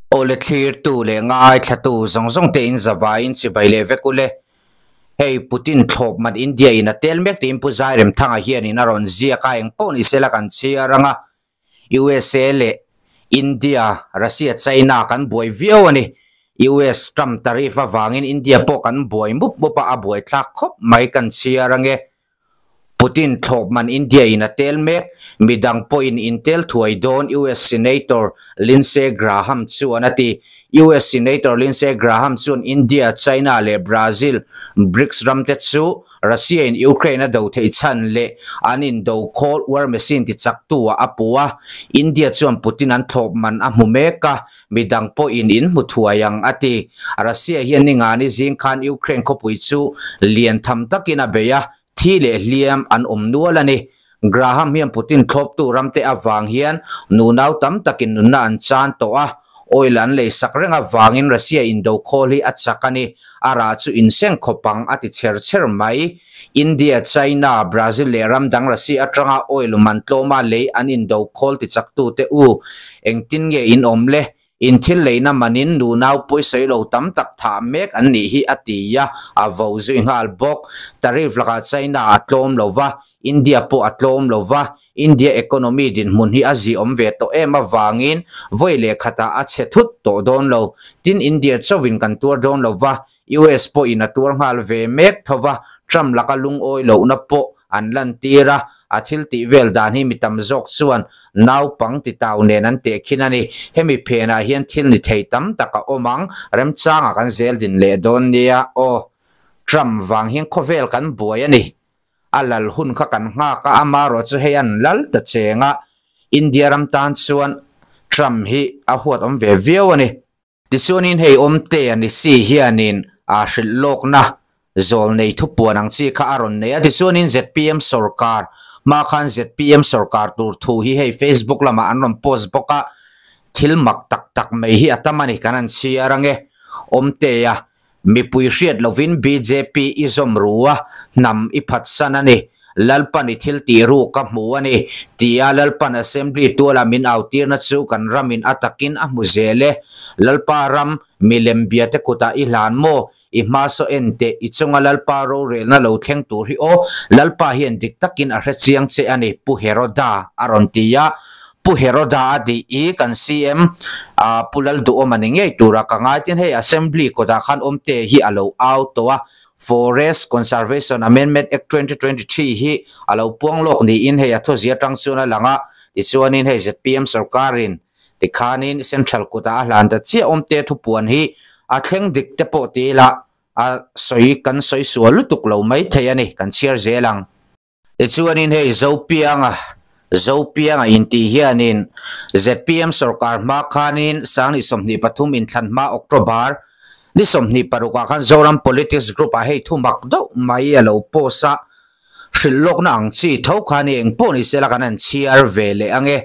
Awle thlirtu leh ngaithlatu zawng zawng te in zavaiin chibai leh vek ule. Hei Putin thlawp man India in a tel mek tiin Pu Zairemthanga hianin a rawn ziak a, eng pawh ni sela kan chhiar anga USA leh India, Russia, China kan buai viau a ni. US Trump tariff avangin India pawh kan buai mup mup a, a buaithlak khawp mai kan chhiar ange. Putin thlawp man India in a tel mek, midang pawhin in tel thuai dawn US Senator Lindsey Graham chuan a ti. US Senator Lindsey Graham chuan India, China leh Brazil BRICS ramte chu Russia in Ukraine a do theih chhan leh an indo khawl war machine ti chak tu ah a puh a, India chuan Putin an thlawp man a hmu mek a, midang pawhin in hmu thuai ang a ti. Russia hian ningani zing khan Ukraine khawpui chu lian tham takin a bei a, thi leh hliam an awm nual a ni. Graham hian Putin thlawptu ramte avang hian nunau tam takin nunna an chan tawh a, oil an lei sak reng avangin Russia indo khawl hi a chak a ni, a rah chu inseng khawp ang a ti chher chher mai. India, China, Brazil leh ram dang Russia atanga oil man tlawma lei an indo khawl ti chaktute u, engtin nge in awm le? In thil leina manin nunau pawisawi lo tam tak thah mek an nih hi a ti a, a vo zui nghal bawk. Tariff lakah China a tlawm lo va, India pawh a tlawm lo va, India economy dinhmun hi a ziawm ve tawh em avangin vawi leh khatah a chhe thut tawh dawn lo. Tin, India chauhin kan tuar dawn lo va, US pawhin a tuar nghal ve mek tho va, Trump laka lungawi lohna pawh an lantir a, a thil tih vel dan hi mi tam zawk chuan naupang titau nen an tehkhin a ni. Hemi phenah hian thil ni thei tam tak a awm ang, remchangah kan zel din leh dawn nia. Aw, Trump vang hian khawvel kan buai a ni. A lal hun kha kan nghak a, amarawh chu hei an lal ta cheng a, India ram tan chuan Trump hi a huat awm ve viau a ni. Tichuanin hei awmte a ni si hianin a hrilh lawkna zawl nei thupuan ang chi kha a rawn nei a. Tichuanin zpm sawrkar hma khan zpm sawrkar tur thu hi hei Facebook lamah an rawn post bawk a, thil mak tak tak mai hi a tam a ni kan han chhiar ange. Awmtea mipui hriat lovin bjp i zawm ru a, hnam i phatsan a ni. Lalpan i thil tih ru ka hmu a ni, tia Lalpan Assembly tuala min autirna chu kan ramin a takin a hmu zel e. Lalpa ram, milem biate kutah i hlan maw? I hma saw en teh, i chunga Lalpa rorelna lo thleng tur hi aw, Lalpa hian dik takin a hre chiang che a ni, Pu Heroda a rawn ti a. Pu Heroda a tih i kan CM Pu Lalduhawm a ni ngei tura ka ngai tin hei Assembly kawtah khan awmte hi a lo au tawh a. Forest Conservation Amendment Act 2023 hi a lo puang lawk niin hei a thawzia atang chuan a lang a, tichuanin hei zpm sorkarin tikhanin Central kutah a hlan ta chiah awmte thupuan hi a thleng dik te pawh ti ila a sawi kan sawi sual lutuk lo mai thei a ni, kan chhiar zel ang. Tichuanin hei Zopianga, Zopianga intih hianin zpm sorkar hma khanin Sangni 23 inthlan hma October ni 26 ah khan Zoram Politics Group ah hei thu mak deuh mai a lo post a, hrilh lawkna ang chi tho khan i engpawh ni sela kan han chhiar ve leh ange.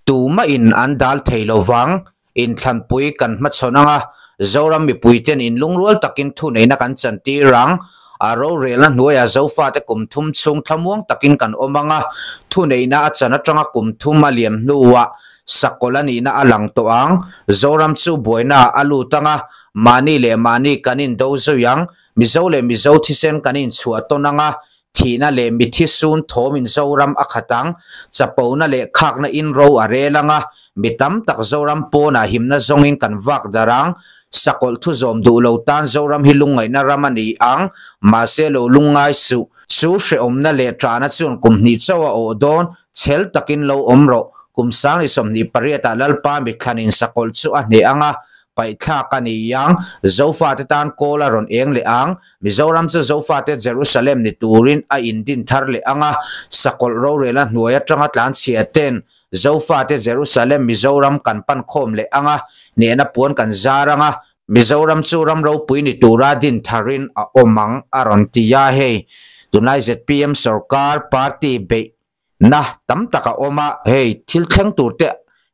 Tumah in an dal thei lovang, inthlanpui kan hmachhawn ang a, Zoram mipuiten inlungrual takin thuneihna kan chantir ang. A rorelna hnuaiah Zofate kum thum chhung thlamuang takin kan awm ang a, thuneihna a chan atanga kum thum a liam hnuah sakawlh a nihna a lang tawh ang. Zoram chu buainaah a lut ang a, mahni leh mahni kan indo zui ang, Mizo leh Mizo thisen kan inchhuah tawn ang a, Thihna leh mithi sun thawmin Zoram a khat ang, chapona leh khakna in ro a rel ang a, mi tam tak Zoram pawnah himna zawngin kan vak darh ang, sakawlh thu zawm duh lo tan Zoram hi lungngaihna ram a ni ang, mahse lo lungngai suh, chu hrehawmna leh ṭahna chuan kum hnih chauh a awh dawn, chhel takin lo awm rawh, kum sang ni 28 ah Lalpa mithlanin sakawlh chu a hneh ang a, paihthlak a ni ang, Zofate tan kawl a rawn eng leh ang, Mizoram chu Zofate Jerusalem ni turin a indin thar leh ang a, sakawlh rorela hnuai atanga tlanchhia ten Zofate Jerusalem Mizoram kan pan khawm leh ang a, nehna puan kan zar ang a, Mizoram chu ram ropui ni tura din tharin a awm ang a rawn ti a, hei tunlai zpm sorkar party beih na tam tak a awm a, hei thil thleng tur te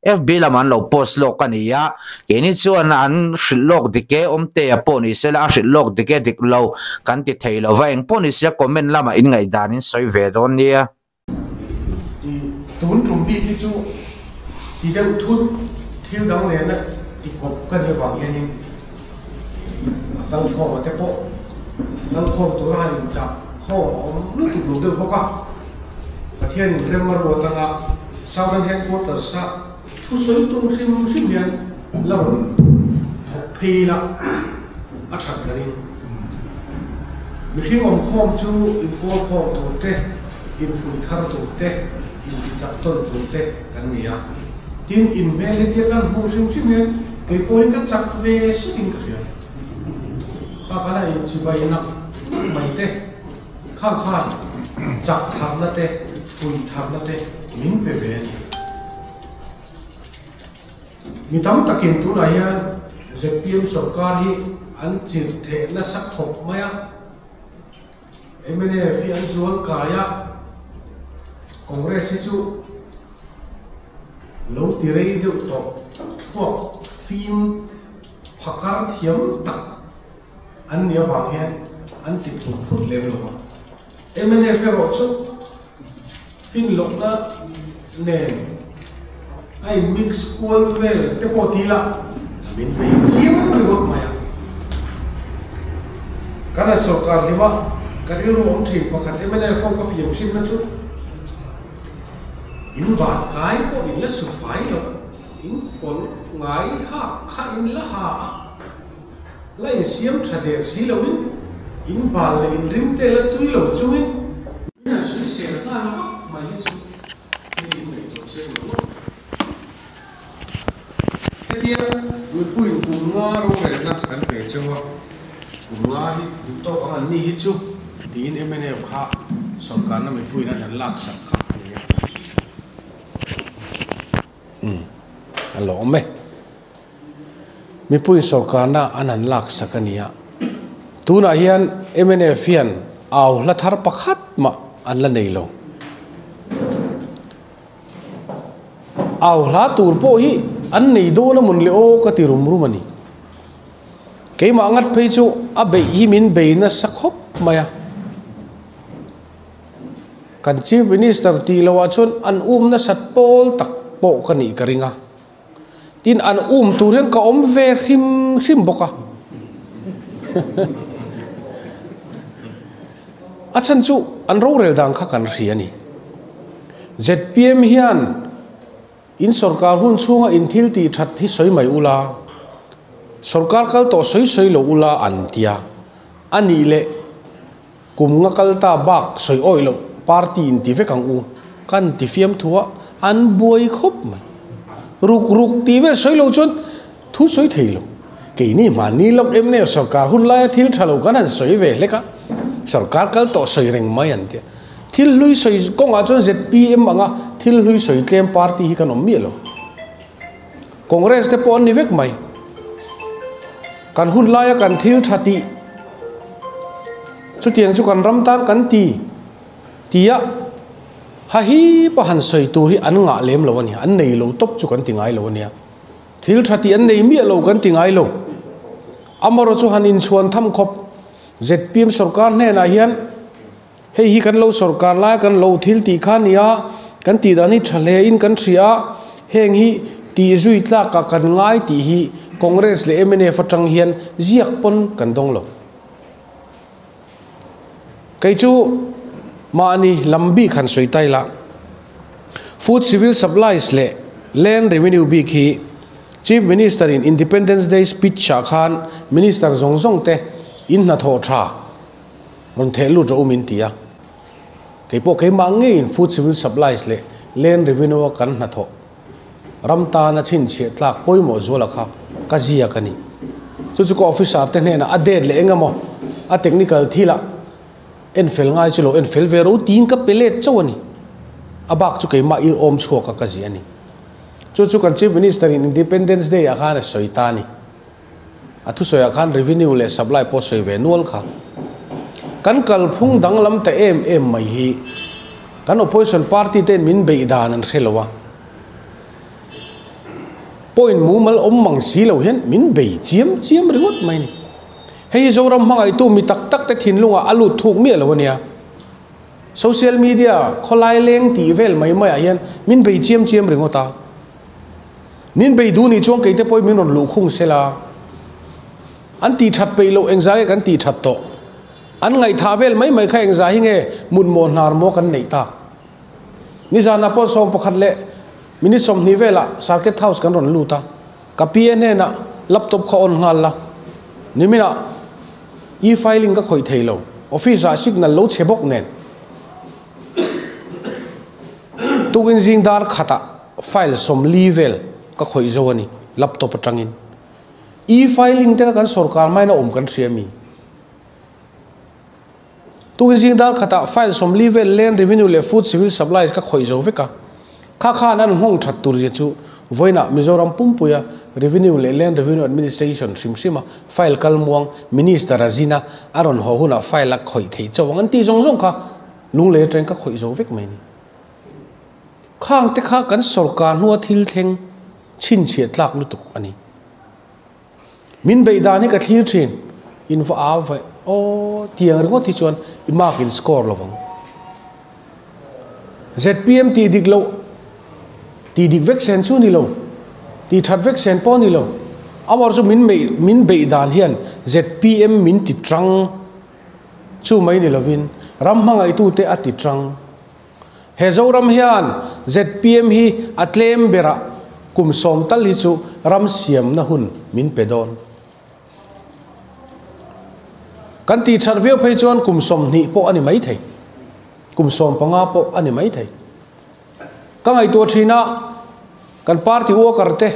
FB lamah an lo post lawk a ni a, keini chuan an hrilh lawk dik e, awmtea pawh ni sela a hrilh lawk dik e dik lo kan ti thei lo va, eng pawh ni sela comment lamah in ngaihdan in sawi ve dawn nia. Tun tum bik hi chu ti deuh thut thil dang nena Tikawp ka nih avang hianin a kalkhawm a te pawh kalkhawm tura han inchah khawm a awm lutuk lo deuh bawk a. Pathianin rem a ruat anga Southern Headquarters a thusawi tur hrim hrim hian la rawn thawk phei ila a that ka ring. Mihring awmkhawm chu inpawl khawm tur te, infuih thar tur te, intichak tawn tur te kan ni a. Tin, in hmel hetia kan hmuh hrim hrim hian kei pawhin ka chak ve sutin ka hria. Kha khan a inchibai nak nak mai te, khang khan chak tharna te, fuih tharna te min pe ve a ni. Mi tam takin tunah hian zpm sorkar hi an chirh theh nasa khawp mai a. Mnf hi an zual kai a, Congress hi chu lo ti rei deuh tawh thluak fim phakar thiam tak an nih avang hian an ti phut phut lem lo a. Mnf erawh chu fin lohna nen a in mix kual vel te pawh ti ila min bei chiang ringawt mai a. Kan han sorkar hlim a, ka rilru awm thin pakhat mnf ho ka fiam thin na chu in ban kai pawh in la su fai lo, in kawr ngai hak kha in la ha a. La insiam tha der si loin, in bal leh in rim te la tui lo chungin. Min han sawi sel nghal vak mai hi chu thil in ngaihtuah chiang lo ngawt mai. Hetia mipuiin kum nga rorelna kan pe cheu a, kum nga hi duh tawk ang an ni hi chu tiin mnf kha sawrkarna mipuiin an han laksak kha a ni a. Umm a lawm e. Mipui sorkarna an han laksak a ni a, tunah hian mnf hian au hla thar pakhat mah an la nei lo. Au hla tur pawh hi an nei dawn a mawn le aw ka ti rum rum a ni. Keimah ngat phei chu a beih hi min bei nasa khawp mai a. Kan Chief Minister tih loh ah chuan an um nasat pawl tak pawh ka nih ka ring a. Tin, an um tur hian ka awm ve hrim hrim bawk a. A chhan chu an rorel dan kha kan hria a ni. Zpm hian in sorkar hun chhunga in thil tih that hi sawi mai ula, sorkar kal tawh sawi sawi lo ula an tia. A nih leh Kum nga kal ta bak sawi awih loh party in ti vek ang u, kan ti fiam thu a, an buai khawp mai. Ruk ruk tih vel sawi lo chuan thu sawi thei lo. Keini hmanni lawk em nge sorkar hun laia thil tha lo kan han sawi ve hlek a, sorkar kal tawh sawi reng mai an tia. Thil hlui sawi kawngah chuan zpm anga thil hlui sawi tlem party hi kan awm miah lo. Congress te pawh an ni vek mai. Kan hun laia kan thil tha tih chutiang chu kan ram tan kan ti tia ha hi pa han sawi tur hi an ngah lem lo a ni. An nei lo tawp chu kan ti ngai lo a nia. Thil tha tih an nei miah lo kan ti ngai lo. Amarawh chu han inchhuan tham khawp zpm sorkar hnenah hian hei hi kan lo sorkar laia kan lo thil tih kha a ni a, kan tih dan hi tha hle in kan hria a, heng hi tih zui tlakah kan ngai tih hi Congress leh mnf atang hian ziak pawn kan dawng lo. Kei chu mahni lam bik han sawi ta ila, Food Civil Supplies leh Land Revenue bik hi Chief Minister in Independence Day speech ah khan Minister zawng zawng te in hnathawh tha, Rawn theh lut rawh u min ti a. Kei pawh keimah ngeiin Food Civil Supplies leh Land Revenue a kan hnathawh ram tana chhinchhiah tlak pawimawh zuala kha ka ziak a ni. Chu chu ka officer te hnenah a date leh eng emaw a technical thilah en fel ngai chu lo en fel ve rawh u tiin ka pe let chauh a ni. A bak chu keimah ir awm chhuak a ka ziah a ni. Chu chu kan Chief Minister in Independence Day ah khan a sawi ta a ni. A thusawiah khan revenue leh supply pawh sawi ve nual kha. Kan kalphung danglam ta em em mai hi kan opposition party ten min beih dan an hre lo a. Point mumal awm mang si lo hian min bei chiam chiam ringawt mai a ni. Hei hi Zoram hmangaihtu mi tak tak te thinlungah a lut thuk miah lo a nia. Social media khawlai leng tih vel mai maiah hian min bei chiam chiam ringawt a. Min bei du ni chuan keite pawhin min rawn luh khung sela. An tih that peih loh engzah nge kan tih that tawh? An ngaihthah vel mai mai kha engzah hi nge mut maw hnar maw kan neih tak? Nizanah pawh 11 leh minute 20 velah Circuit House kan rawn lut a, ka PA hnenah laptop kha on nghal la, niminah e-filing ka khawih thei lo, office ah signal lo chhe bawk nen. Tukin zing dar khatah file 40 vel ka khawih zo a ni laptop atangin. E-filing te kha kan sorkar hmain a awm kan hria mi? Tukin zing dar khatah file 40 vel Land Revenue leh Food Civil Supplies ka khawih zo vek a. Kha khan an nghawng that tur zia chu vawiinah Mizoram pumpuia Revenue leh Land Revenue Administration hrim hrima file kal muang Minister a zin a, a rawn haw hunah file a khawih thei chauh ang an tih zawng zawng kha lunglei atangin ka khawih zo vek mai a ni. Khang te kha kan sorkar hnua thil thleng chhinchhiah tlak lutuk a ni. Min beih dan hi ka thlir thin, in va au vaih aw tiang ringawt hi chuan i mark in score lo vang. ZPM tih dik loh, tih dik vek sen chu ni lo, tih that vek sen pawh ni lo. Amor chu min meih min beih dan hian ZPM min ti tang chu mai ni lovin ram hmangaihtute a ti tang. He Zoram hian zpm hi a tlem berah kum 10 tal hi chu ram siamna hun min pe dawn. Kan tih that viau phei chuan kum 20 pawh a ni mai thei. Kum 15 pawh a ni mai thei. Ka ngaihtuah thin a, kan party worker te,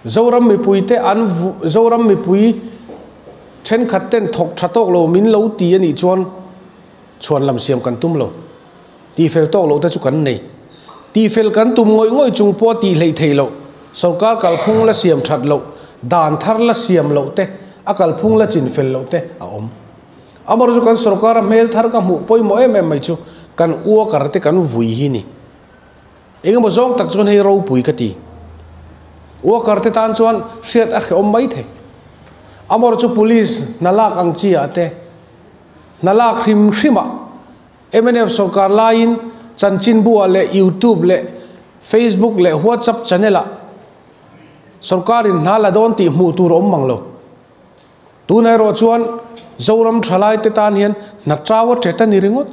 Zoram mipui te an Zoram mipui thenkhat ten thawk tha tawk lo min lo ti a nih chuan chhuan lam siam kan tum lo. Tihfel tawk loh te chu kan nei. Tihfel kan tum ngawih ngawih chung pawh tih hleih theih loh, sorkar kalphung la siam that loh, dan thar la siam loh te, a kalphung la chin fel loh te a awm. Amaherawhchu kan sorkara hmel thar ka hmuh pawimawh em em mai chu kan worker te kan vui hi ni. Engemaw zawng tak chuan hei ropui ka ti. Worker te tan chuan hriat a hrehawm mai thei. Amaherawhchu police hna lak ang chi ah te, Hna lak hrim hrimah mnf sorkar laiin chanchinbu-ah leh YouTube leh Facebook leh WhatsApp channel-ah sorkarin hna la dawn tih hmuh tur a awm mang lo. Tunah erawh chuan Zoram thalaite tan hian hna chau a ṭet a ni ringawt.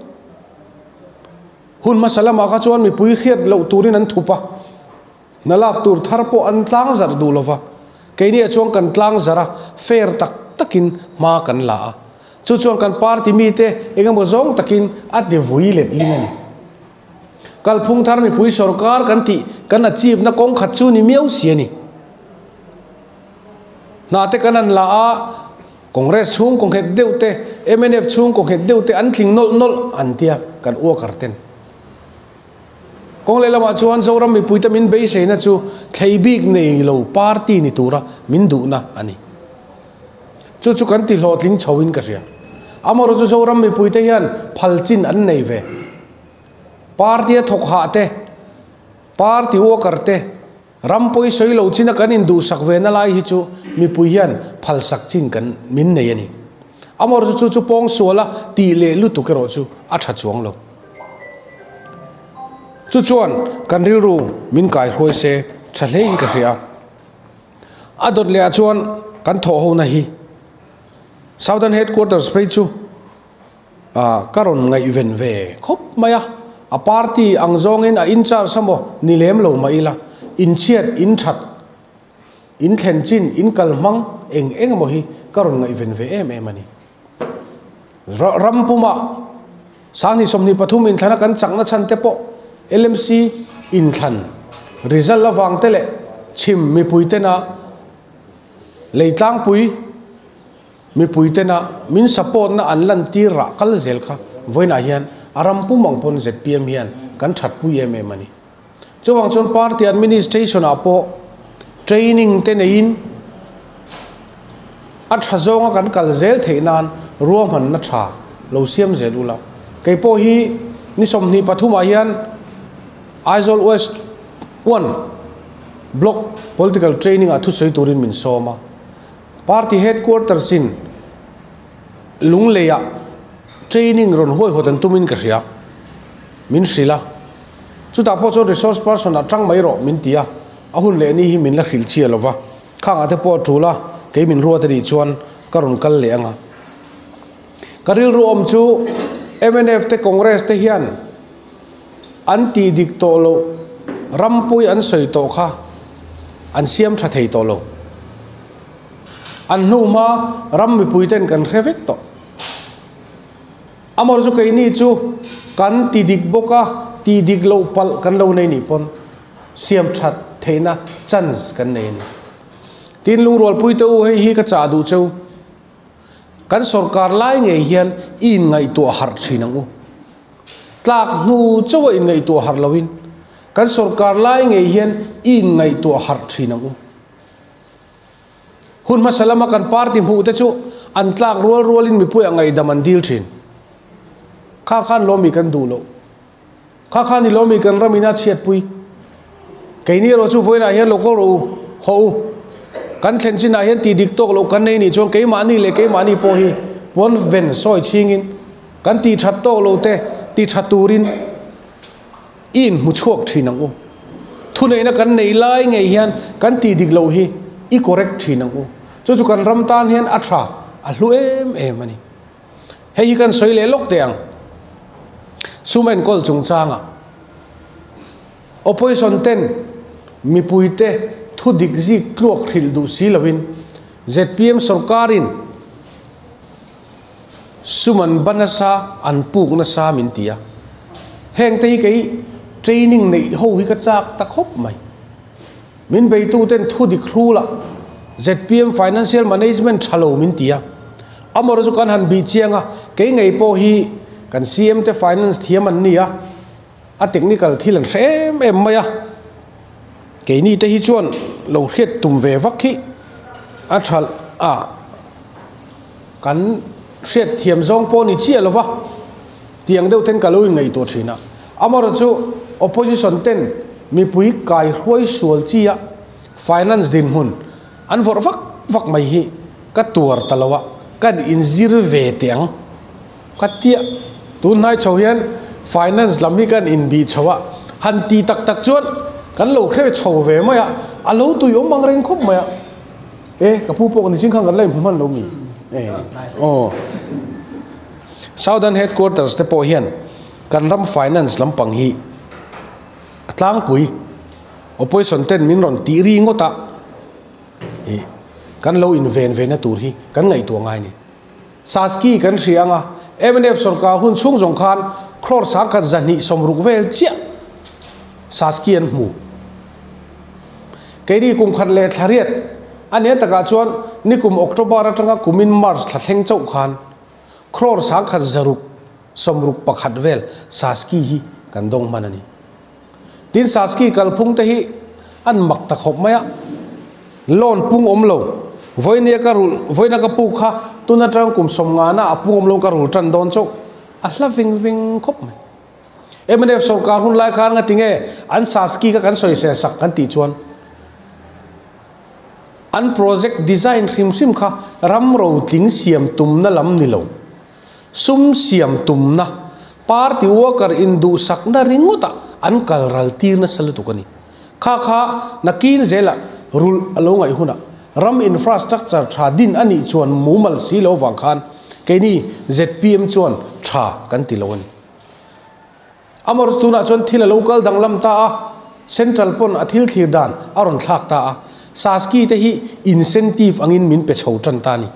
Hun hmasa lamah kha chuan mipui hriat loh turin an thup a, hna lak tur thar pawh an tlang zarh duh lova, keiniah chuan kan tlang zarh a, fair tak takin hma kan la a. Chu chuan kan party mite eng emaw zawng takin a ti vui let ling a ni. Kalphung thar mipui sorkar kan tih kan achieve na kawng khat chu ni miau si a ni. Hna te kan an la a, Congress chhung kaw nghet deuh te, mnf chhung kaw nghet deuh te an tling nawlh nawlh an tia kan worker ten. Kawng lehlamah chuan Zoram mipuite min beiseina chu thlei bik nei lo party ni tura min duhna a ni. Chu chu kan ti hlawhtling chhoin ka hria. Amaherawh chu Zoram mipuite hian phal chin an nei ve. Party a thawk hah te, party worker te, ram pawi sawi lo china kan induhsak ve na lai hi chu mipui hian phalsak chin kan min nei a ni. Amaherawh chu chu chu pawng suala tih leh lutuk erawh chu a tha chuang lo. Chu chuan kan rilru min kaihruai se tha hlein ka hria. A dawt lehah chuan kan thawh hona hi Southern Headquarters phei chu ka rawn ngaihven ve khawp mai a. A party ang zawngin a in charge a maw ni lem lo mah ila inchhiat in that in thlen chin in kal hmang eng eng emaw hi ka rawn ngaihven ve em em a ni. Ram puma 2023 inthlana kan chakna chhan te pawh LMC inthlan result avang te leh chhim mipui tena leitlangpui mipui tena min support na an lan tir rah kal zel kha vawiinah hian a ram pum ang pawn zpm hian kan thatpui em em a ni. Chuvang chuan party administration ah pawh training te neiin a tha zawnga kan kal zel theih nan ruahmanna tha lo siam zel ula. Kei pawh hi ni 23 ah hian Aizawl West 1 Block Political Training ah thusawi turin min sawm a. Party headquarters in Lunglei ah training rawn huaihawt an tumin ka hria. Min hrilh a. Chutah pawh chuan resource person ah tang mai rawh min ti a, a hun leh ni hi min la hrilh chiah lova, khangah te pawh a tul a, kei min ruat a nih chuan ka rawn kal leh ang a. Ka rilru awm chu mnf te Congress te hian an tih dik tawh loh rampui an sawi tawh kha an siam tha thei tawh lo. An hnu hma ram mipui ten kan hre vek tawh. Amawr chu keini chu kan ti dik bawk a, tih dik loh palh kan lo nei nih pawn siam that theihna chance kan nei a ni. Tin lungrualpui te u hei hi ka chah duh cheu. Kan sorkar lai ngei hian i inngaihtuah harh thin ang u. Tlak hnu chauh a inngaihtuah harh loin kan sorkar lai ngei hian i inngaihtuah harh thin ang u. Hun hmasa lama kan party hmuh te chu an tlak rual rualin mipuiah ngaihdam an dil thin. Kha khan lawmi kan duh loh. Kha khan i lawmi kan ram ina chhiatpui. Keini erawh chu vawiinah hian lo kal rawh u, haw u. Kan thlen chinah hian tih dik tawk loh kan nei nih chuan keimahni leh keimahni pawh hi puan ven sawi chhingin kan tih that tawk loh te ti tha turin i inhmu chhuak thin ang u. Thuneihna kan neih lai ngei hian kan tih dik loh hi i correct thin ang u. Chu chu kan ram tan hian a tha, a hlu em em a ni. Hei hi kan sawi leh lawk teh ang. Sum enkawl chungchangah Opposition ten mipuite thu dik zik tluak hrilh duh si lovin zpm sorkarin sum an ba nasa, an puk nasa min ti a. Heng te hi kei training neih ho hi ka chak ta khawp mai. Min beitu ten thu dik hrul a, zpm financial management tha lo min ti a. Amawr chu kan han bih chiang a, kei ngei pawh hi kan CM te finance thiam an ni a, a technical thil an hre em em mai a. Keini te hi chuan lo hriat tum ve vak hi a tha a, kan hriat thiam zawng pawh ni chiah lova tiang deuh ten ka lo inngaihtuah thin a. Amaherawhchu chu opposition ten mipui kai hruai sual chi a finance dinhmun an vawrh vak vak mai hi ka tuar ta lo a, kan inzir ve teh ang ka tia. Tun hnai chho hian finance lam hi kan inbih chho a, han ti tak tak chuan kan lo hre chho ve mai a, a lo tui awm ang reng khawp mai a. E, ka pu pawh ni ching khan kan la inhmu hman lo mi? E, aw. Southern Headquarters te pawh hian kan ram finance lampang hi a tlangpui opposition ten min rawn tih ri ngawt a, i kan lo inven ve na tur hi kan ngaihtuah ngai a ni. Saski kan hria ang a, mnf sorkar hun chhung zawng khan crore sangkhat zahnih sawmruk vel chiah Saski an hmu. Keini kum khat leh thla riat a nia takah chuan nikum October atanga kumin March thla thleng chauh khan crore sangkhat zaruk sawmruk pakhat vel Saski hi kan dawng hman a ni. Tin Saski kalphung te hi an mak ta khawp mai a, loan pung awm lo, vawinia ka rulh, vawiina ka puk kha tun atang kum sawmngana a pung awm lo ka rul tan dawn chauh a hla veng veng khawp mai. Mnf sorkar hun lai khan ngati nge an Saski kha kan sawi se sak kan tih chuan an project design hrim hrim kha ram rotling siam tumna lam ni lo. Sum siam tumna, party worker induhsakna ringawtah an kal ral tir nasa lutuk a ni. Kha kha nakin zelah rulh a lo ngaih hunah ram infrastructure tha din a nih chuan mumal si lo vang khan keini zpm chuan tha kan ti lo a ni. Amaherawhchu tunah chuan thil a lo kal danglam ta a, central pawn a thil thlir dan a rawn thlak ta a, Saski te hi incentive angin min pe chho tan ta a ni.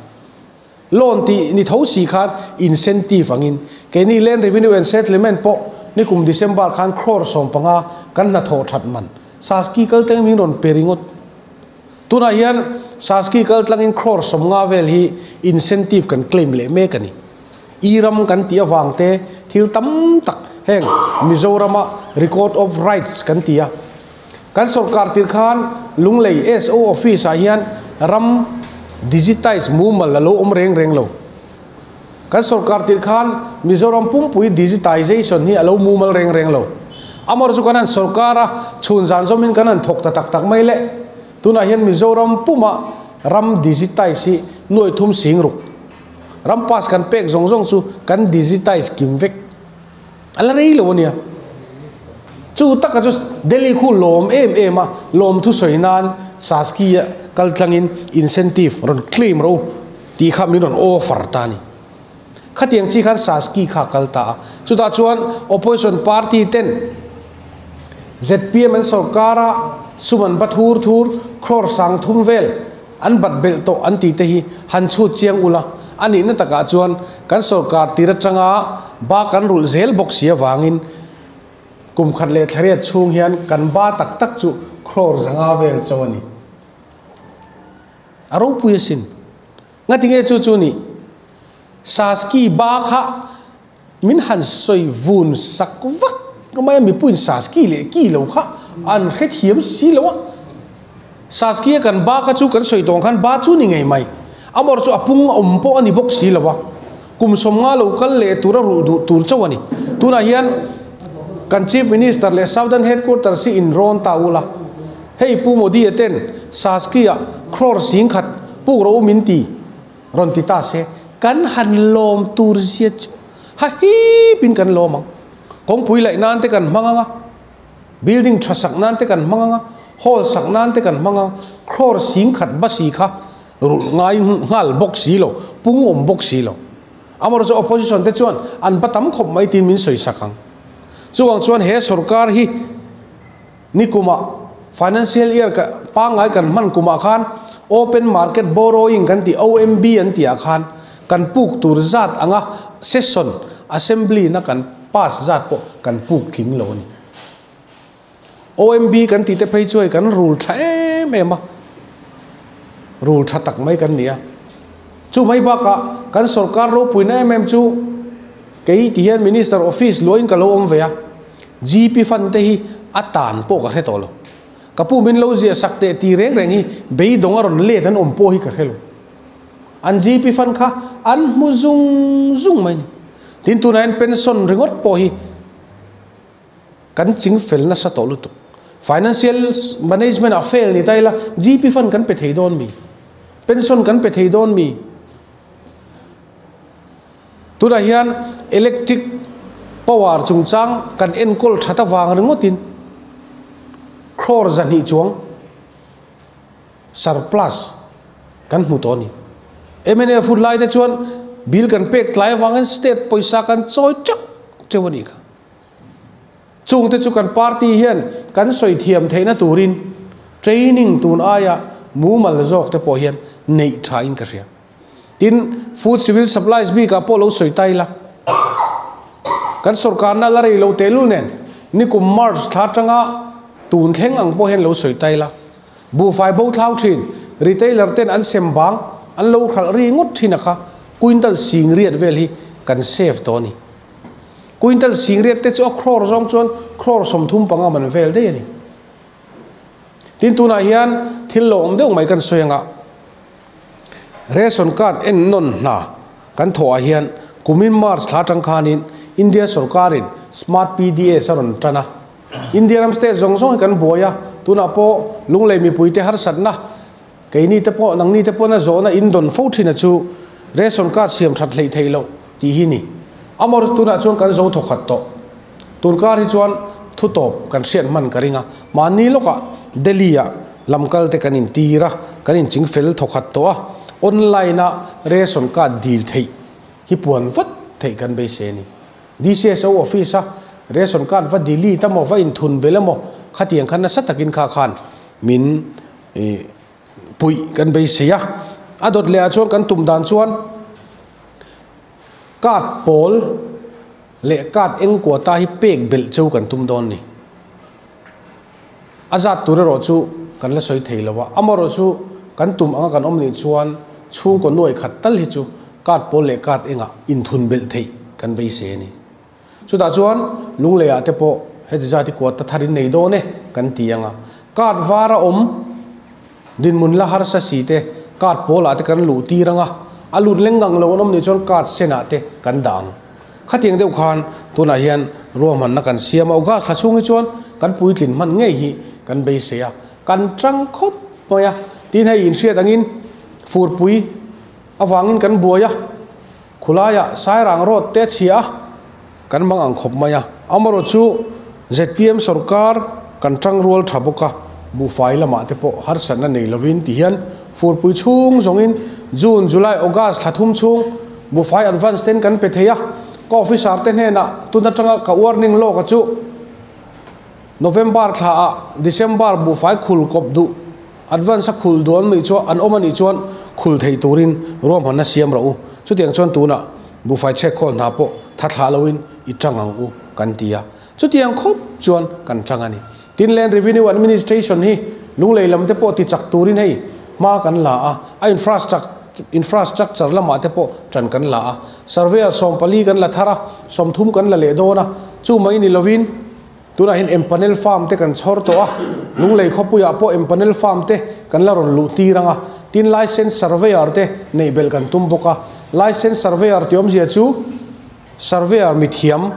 Loan tih ni tho si khan incentive angin keini Land Revenue and Settlement pawh nikum December khan crore 15 kan hnathawh that man Saski kal teng min rawn pe ringawt. Tunah hian Saski kal tlangin crore 50 vel hi incentive kan claim leh mek a ni. I ram kan tih avang te thil tam tak heng Mizorama Record of Rights kan ti a. Kan sorkar tir khan Lunglei SO office ah hian ram digitize mumal a lo awm reng reng lo. Kan sorkar tir khan Mizoram pumpui digitization hi a lo mumal reng reng lo. Amaherawhchu kan han sorkar a, chhun zan zawmin kan han thawk ta tak tak mai le. Tunah hian Mizoram puma ram digitize hi nuai thum sing ruk. Ram pass kan pek zawng zawng chu kan digitize kim vek. A la rei lo a nia. Chu taka chu Delhi khu lawm em em a, lawm thu sawi nan Saski a kal tlangin incentive rawn claim ro tih kha min rawn offer ta a ni. Khatiang chi khan Saski kha a kal ta a. Chutah chuan opposition party ten zpm an sorkar a, sum an ba thur thur, crore sang thum vel an bat belh tawh an tih te hi han chhut chiang ula, a nihna takah chuan kan sorkar tir atanga ba kan rulh zel bawk si avangin kum khat leh thlariat chhung hian kan ba tak tak chu crore zanga vel cho a ni. A ropui asin. Ngatinge chu chu ni? Saski ba kha min han sawi vun sak vak mai a, mipuiin Saski leh ki lo kha an hrethiam si lo a. Saski a kan ba kha chu kan sawi tawng khan ba chu ni ngei mai. Amawr chu a pung a awm pawh a ni bawk si lo a. Kum sawmnga lo kal leh tura ruh duh tur chauh a ni. Tunah hian kan Chief Minister leh Southern Headquarters hi inrawn ta ula. Hei Pu Modi-a ten Saski-ah crore singkhat puk rawh u min ti rawn ti ta se, kan han lawm tur zia chu ha hipin kan lawm ang. Kawngpui laih nan te kan hmang ang a, building tha sak nan te kan hmang ang a, hall sak nan te kan hmang ang, crore singkhat basi kha rulh ngai nghal bawk si lo, pung awm bawk si lo. Amaherawhchu opposition te chuan an ba tam khawp mai tiin min sawi sak ang. Chuvang chuan he sorkar hi Nikumah financial year ka pangngai kan hman kumah khan open market borrowing kan tih OMB an tih ah khan kan puk tur zat anga session assembly na kan pass zat pawh kan puk tling lo a ni. OMB kan tih te phei chu hei kan rul tha em em a, rul tha tak mai kan ni a. Chu mai bakah kan sorkar ropuina em em chu kei ti hian minister office luahin ka lo awm ve a, GP fund te hi a tan pawh ka hre tawh lo. Ka pu min lo ziah sak teh ti reng reng hi beidawng a rawn let an awm pawh hi ka hre lo. An GP fund kha an hmu zung zung mai ni. Tin tunah hian pension ringawt pawh hi kan ching fel nasa tawh lutuk. Financial management ah fail ni ta ila GP fund kan pe thei dawn mi? Pension kan pe thei dawn mi? Tunah hian electric power chungchang kan enkawl that avang ringawtin crore zahnih chuang surplus kan hmu tawh a ni. Mnf hun lai te chuan bill kan pek tlai avangin state pawisa kan chawi teuh teuh a nih kha. Chungte chu kan party hian kan sawi thiam theihna turin training tun aia mumal zawk te pawh hian neih thain ka hria. Tin, Food Civil Supplies bikah pawh lo sawi ta ila. Kan sorkarna la rei lo tehlul nen, nikum March thla atanga tun thleng ang pawh hian lo sawi ta ila. Buhfai bo thlau thin, retailer ten an sem bang, an lo hralh ri ngawt thin a kha, quintal sing riat vel hi kan save tawh a ni. Quintal sing riat te chu a crore zawng chuan crore 35 man vel daih a ni. Tin, tunah hian thil lo awm deuh mai kan sawi anga. Ration card en nawn hna kan thawh ah hian kumin March thla atang khanin India sorkarin Smart PDS a rawn tan a. India ram state zawng zawng hi kan buai a, tunah pawh Lunglei mipuite harsatna, keini te pawh nangni te pawhna zawhna in dawn fo thin a chu ration card siam that hleih theih loh tih hi ni. Amawr tunah chuan kan zo thawkhat tawh. Tunkar hi chuan thu tawp kan hriat hman ka ring a, mahni lawkah Delhi ah lam kal te kan intir a, kan inching fel thawkhat tawh a, online a ration card dil theih hi puan vat theih kan beisei a ni. DCSO office a ration card va delete emaw va inthun belh emaw khatiang khan nasa takin kha khan min puih kan beisei a, a dawt leh ah chuan kan tum dan chuan card pawl leh card eng quota hi pek belh cheu kan tum dawn ni. A zat tur erawh chu kan la sawi thei lo a, amaherawh chu kan tum anga kan awm nih chuan chhungkaw nuai khat tal hi chu card pawl leh card engah inthun belh theih kan beisei a ni. Chutah chuan Lungleiah te pawh heti zat hi quota thar in nei dawn e kan ti ang a, card var a awm dinhmun la harsa si te card pawlah te kan luh tir ang a, a lut leng ngang lo an awm nih chuan card senah te kan dah ang. Khatiang deuh khan tunah hian ruahmanna kan siam a, August thla chhung hi chuan kan puitlin hman ngei hi kan beisei a, kan tang khawp mai a, tin hei inhriat angin furpui avangin kan buai a, khulaiah Sairang road te a chhia a, kan mang ang khawp mai a, amaherawhchu. ZPM sorkar kan tangrual tha bawk a, buhfai lamah te pawh harsatna nei lovin ti hian furpui chhung zawngin June, July, August thla thum chhung buhfai advance ten kan pe thei a, ka officer te hnenah tun atanga ka warning lawk a chu November thla ah December buhfai khul kawp duh advance a khul dawn mai chu an awm a nih chuan khul thei turin ruahmanna siam rawh u. Chutiang chuan tunah buhfai chhek khawl hna pawh tha thlah loin i tang ang u kan ti a. Chutiang khawp chuan kan tang a ni. Tin Land Revenue Administration hi lunglei lam te pawh ti chak turin hei hma kan la a, a infrastructure lamah te pawh tan kan la a. Surveyor 14 kan la thar a, 30 kan la leh dawn a, chu mai ni lovin tunah hian empanel farm te kan chhawr tawh a, lunglei khawpuiah pawh empanel farm te kan la rawn luh tir ang a. Tin license surveyor te neih belh kan tum bawk a. License surveyor tih awmzia chu surveyor mithiam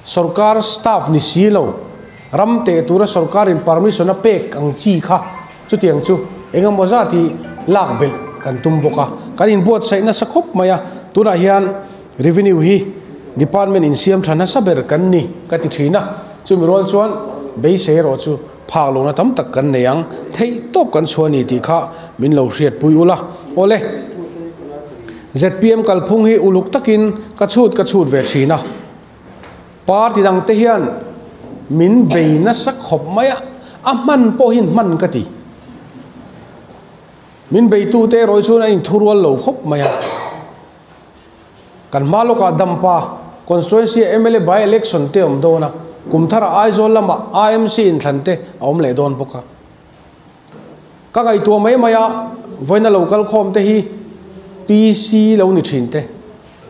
sorkar staff ni si lo ram te tura sorkarin permission a pek ang chi kha chutiang chu engemaw zat hi lak belh kan tum bawk a. Kan inbuatsaih nasa khawp mai a, tunah hian revenue hi department insiam tha nasa ber kan ni ka ti thin a. Chumi rual chuan beisei erawh chu phak lohna tam tak kan nei ang, theih tawp kan chhuah a ni tih kha min lo hriatpui ula. Awle, ZPM kalphung hi uluk takin ka chhut ka chhut ve thin a, party dang te hian min bei nasa khawp mai a, a hman pawh hian hman ka ti. Min beitu te erawh hi chuan a inthurual lo khawp mai a. Kan hma lawkah Dampa constituency ah mla by election te awm dawn a, kum tharah Aizawl lamah AMC inthlan te a awm leh dawn bawk a. Ka ngaihtuah mai mai a, vawiina lo kal khawm te hi PC lo ni thin te,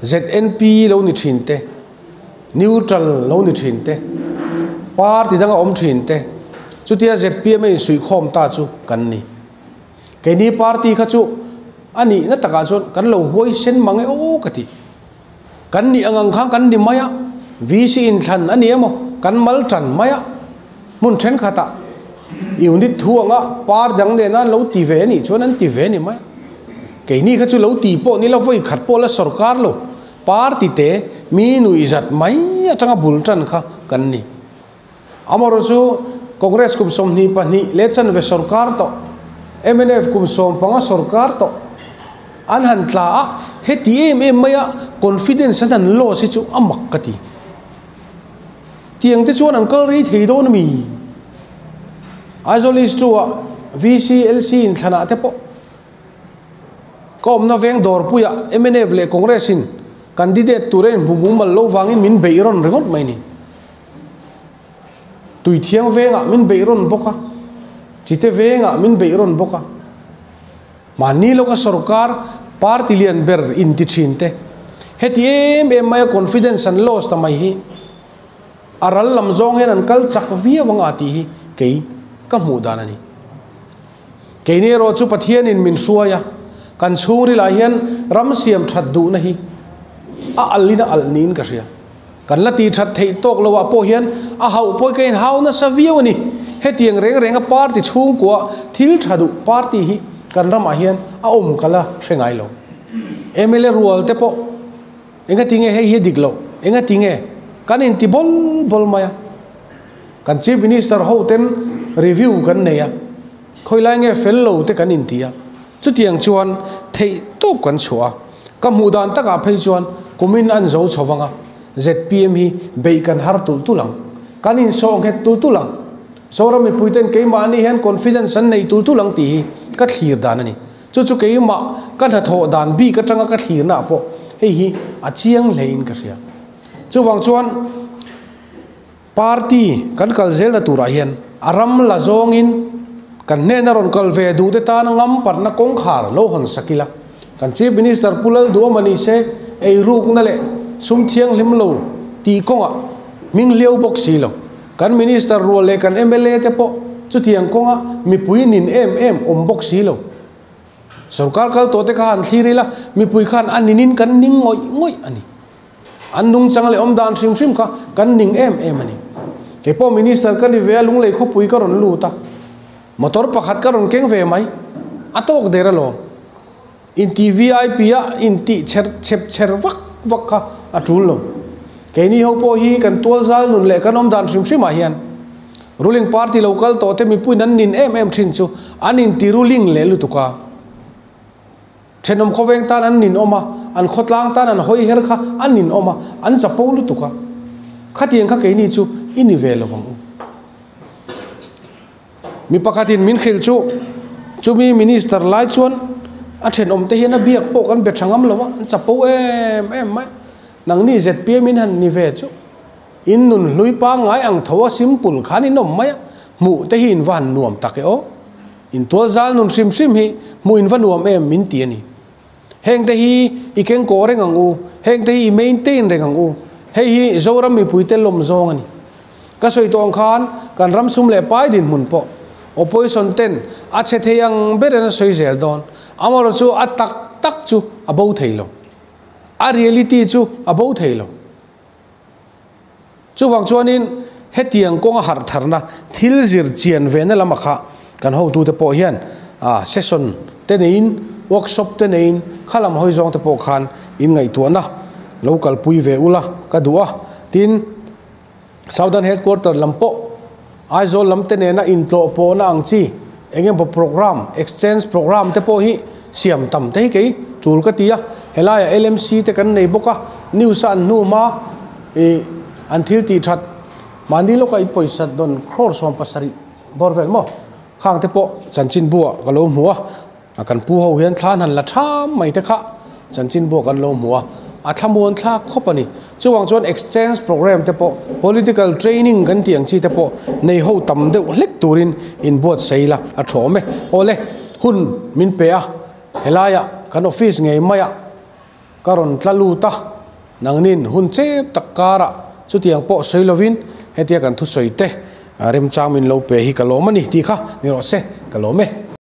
ZNP lo ni thin te, neutral lo ni thin te, party danga awm thin te, chutia ZPM a insuihkhawm ta chu kan ni. Keini party kha chu a nihna takah chuan kan lo huaisen mang e aw ka ti. Kan nih ang ang khan kan ni mai a, VC inthlan a ni emaw kan mal tan mai a, hmun thenkhatah unit thu anga par dang nena an lo ti ve a nih chuan an ti ve a ni mai a. Keini kha chu lo ti pawh ni la vawi khat pawh la sorkar lo party te mi nuihzat mai atanga bul tan kha kan ni. Amaherawh chu Congress kum 22 leh chanve sorkar tawh, mnf kum 15 sorkar tawh an han tla a, heti em em maia confidence an han loss hi chu a mak ka ti. Tiang te chuan an kal rei thei dawn a mi? Aizawl East 2 ah VC, LC inthlanah te pawh ka awmna veng dawrpuiah mnf leh Congress in candidate tur a inhmu mumal lo vangin min beih rawn ringawt mai ni. Tui thiang vengah min beih rawn bawk a, chite vengah min beih rawn bawk a. Mahni lawka sorkar party lian ber inti thin te, heti em em maia confidence an loss ta mai hi a ral lam zawng hian an kal chak viau anga tih hi kei ka hmuh dan a ni. Keini erawh chu Pathianin min hruai a, kan chhungrilah hian ram siam that duhna hi a alhin a alh niin ka hria. Kan la tih that theih tawk loh ah pawh hian a hauh pawh hi ka inhau nasa viau a ni. Hetiang reng renga party chhungkua thil tha duh party hi kan ramah hian a awm ka la hre ngai lo. Mla rual te pawh enga tinge hei hi a dik loh, enga tinge kan inti bawl bawl mai a. Kan Chief Minister ho ten review kan nei a, khawilai nge fel lo te kan inti a, chutiang chuan theih tawp kan chhuah a, ka hmuh dan takah phei chuan kumin an zo chho vang a, ZPM hi beih kan har tulh tulh ang, kan insawh nghet tulh tulh ang, Zoram mipui ten keimahni hian confidence an nei tulh tulh ang tih hi ka thlir dan a ni. Chu chu keimah ka hnathawh dan bik atanga ka thlirnaah pawh hei hi a chiang hlein ka hria. Chuvang chuan. Party kan kal zelna turah hian a ram la zawngin kan hnena rawn kal ve duh te tana ngam patna kawngkhar lo hawn sak ila. Kan Chief Minister Pu Lalduhawma ni se ei rukna leh sum thianghlim lo tih kawngah hming hliau bawk si lo. Kan Minister rual leh kan mla te pawh chutiang kawnga mipui nin em em awm bawk si lo. Sorkar kal tawh te kha han thlir ila mipui khan a ninin kan ning ngawih ngawih a ni. An nungchang leh awm dan hrim hrim kha kan ning em em a ni. Kei pawh Minister ka ni ve a, lunglei khawpui ka rawn lut a, motor pakhat ka rawn keng ve mai, a tawk der alawm. Inti VIP a intih chher chhep chher vak vak kha a tul lo. Keini ho pawh hi kan tual zal nun leh kan awm dan hrim hrimah hian Ruling party lo kal tawh te mipuiin an nin em em thin chu an inti ruling leh lutuk a. Thenawm khawveng tan an nin awm a, an khawtlang tan an hawi her kha an nin awm a, an chapo lutuk a. Khatiang kha keini chu i ni ve lo vang u. Mi pakhatin min hrilh chu chumi minister lai chuan a thenawm te hian a biak pawh kan be tha ngam lo a, an chapo em em mai. Nangni zpm in han ni ve chu in nun hlui pangngai ang tho a simple khan in awm mai a, hmuh te hi in va han nuam tak e aw. In tualzal nun hrim hrim hi hmuh in va nuam em min ti a ni. Heng te hi i kengkawh reng ang u, heng te hi i maintain reng ang u. Hei hi Zoram mipuite lawm zawng a ni. Ka sawi tawh ang khan kan ram sum leh pai dinhmun pawh opposition ten a chhe thei ang ber in a sawi zel dawn. Amaherawhchu chu a tak tak chu a bo thei lo. A reality chu a bo thei lo. Chuvang chuanin hetiang kawnga harh tharna thil zir chian ve na lama kha kan hotute pawh hian session te neiin workshop te neiin kha lam hawi zawng te pawh khan in ngaihtuahna lo kalpui ve ula ka duh a. Tin, Southern Headquarter lam pawh Aizawl lam te nena intlawh pawhna ang chi eng emaw programme, exchange programme te pawh hi siam tam te hi kei tul ka ti a. Helaiah LMC te kan nei bawk a, news a an hnu hma ih an thil tih that mahni lawka i pawisa dawn crore 70 bawr vel maw khang te pawh chanchinbu ah ka lo hmu a. A kan pu ho hian thlan han la tham mai te kha chanchinbu kan lo hmu a, a thlamuan thlak khawp a ni. Chuvang chuan exchange programme te pawh, political training kan tih ang chi te pawh nei ho tam deuh hlek turin inbuatsaih la a tha awm e. Awle, hun min pe a, helaiah kan office ngei maiah ka rawn tla lut a, nangnin hun chep tak karah chutiang pawh sawi lovin hetia kan thusawi te remchang min lo pe hi ka lawm a ni tih kha ni rawh se, ka lawm e.